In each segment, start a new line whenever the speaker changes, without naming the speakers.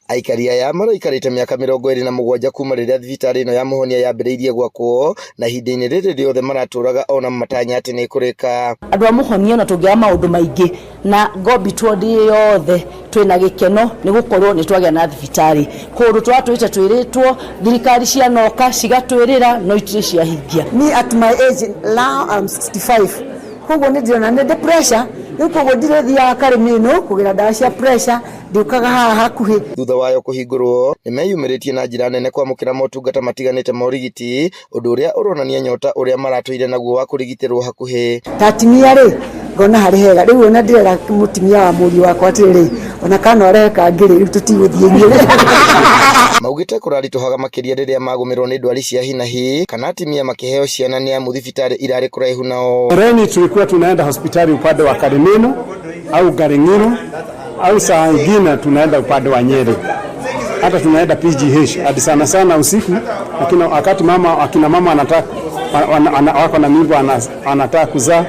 Aikari aya maraikarĩte mĩaka 27 kuma rĩrĩa thibitarĩ ĩno ya Mũhonia yambĩrĩirie gwakwo, na ihinda-inĩ rĩrĩ rĩothe maratũraga ona matanya atĩ nĩ ĩkũrĩka.
Andũ a Mũhonia ona tũngĩaga maũndũ maingĩ na Ngobit ward yothe, twĩna gĩkeno nĩ gũkorwo nĩ twagĩa na thibitarĩ. Kũndũ tũratũrĩte twĩrĩtwo, thirikari cianoka cigatwĩrĩra no itirĩ ciahingia.
Me at my age now, I'm 65, koguo nĩ ndĩrona nĩ ndĩ pressure rĩu, koguo ndirĩthiaga Karĩmĩnũ kũgĩra ndawa cia pressure, ndiũkaga haha hakuhĩ.
Thutha wayo kũhingũrwo, nĩ meyumĩrĩtie na njĩra nene kwamũkĩra motungata matiganĩte ma ũrigiti, ũndũ ũrĩa ũronania nyota ũrĩa maratũire naguo wa kũrigitĩrwo hakuhĩ.
Ta atumia rĩ, ngona harĩ hega. Rĩu ona ndĩrera mũtumia wa mũriũ wakwa atĩrĩrĩ, ona kana arehe kangĩ rĩ, rĩu tũtigũthiĩ Nyĩrĩ.
Maugĩte kũraritũhaga makĩria rĩrĩa magũmĩrwo nĩ ndwari cia hinahi kana atumia makĩheo ciana, nĩ amu thibitarĩ irarĩ kũraihu nao.
Mbeleni tulikuwa tunaenda hospitali upande wa Karimino au Garing'iro au saa ingine tunaenda upande wa Nyeri, hata tunaenda PGH hadi sana sana usiku, lakini wakati mama akina mama anataka wako na mimba, anataka kuzaa,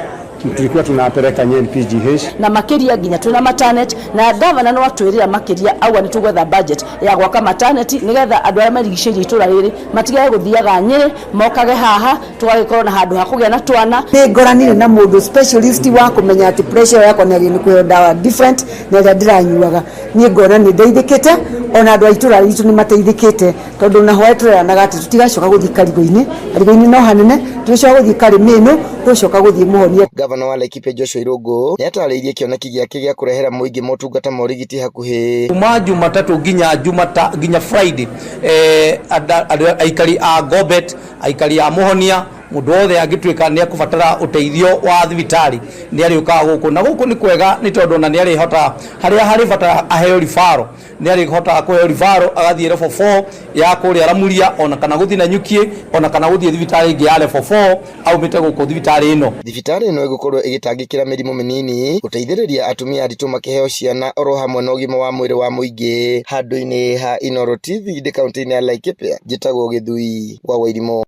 tulikuwa tunapeleka Nyeri PGH.
Na makiria nginya twina maternity, na gavana no atwirira makiria auga nĩ tũgwetha budget ya gwaka maternity nigetha andũ arĩa marigicĩirie itũra rĩrĩ matigage gũthiaga Nyĩrĩ, mokage haha tũgagĩkorwo na handũ ha kũgĩa na twana.
Nĩ ngoranire na mũndũ specialist wa kũmenya atĩ pressure yakwa nĩ agĩrĩirwo nĩ kũheo ndawa different na ĩrĩa ndĩranyuaga. Niĩ ngona nĩ ndeithĩkĩte, ona andũ a itũra ritũ nĩ mateithĩkĩte, tondũ na hwaĩ tũreranaga atĩ tũtigacoka gũthiĩ Karigũ-inĩ. Karigũ-inĩ no hanene, tũgĩcoka gũthiĩ Karĩmĩnũ, tũgũcoka gũthiĩ Mũhonia.
Gavana wa Laikipia Joshua Irũngũ nĩ atarĩirie kĩoneki gĩake gĩa kũrehera mũingĩ motungata ma ũrigiti hakuhĩ.
Kuma Jumatatũ nginya Jumata nginya Friday, aikari a Ngobet, aikari a Mũhonia, mũndũ wothe angĩtuĩka nĩ ekũbatara ũteithio wa thibitarĩ nĩ arĩũkaga gũkũ, na gũkũ nĩ kwega nĩ tondũ ona nĩ arĩhota harĩa harĩ bata aheo referral, nĩ arĩhotaga kũheo referral agathiĩ level 4 ya kũrĩa Ramuria, ona kana gũthiĩ Nanyukiĩ, ona kana gũthiĩ thibitarĩ ĩngĩ ya level 4 aumĩte gũkũ thibitarĩ ĩno.
Thibitarĩ ĩno ĩgũkorwo ĩgĩtangĩkĩra mĩrimũ mĩnini, gũteithĩrĩria atumia aritũ makĩheo ciana, oro hamwe na ũgima wa mwĩrĩ wa mũingĩ. Handũ-inĩ ha Inooro TV ndĩ kaunti-inĩ ya Laikipia, njĩtagwo Gĩthui wa Wairimũ.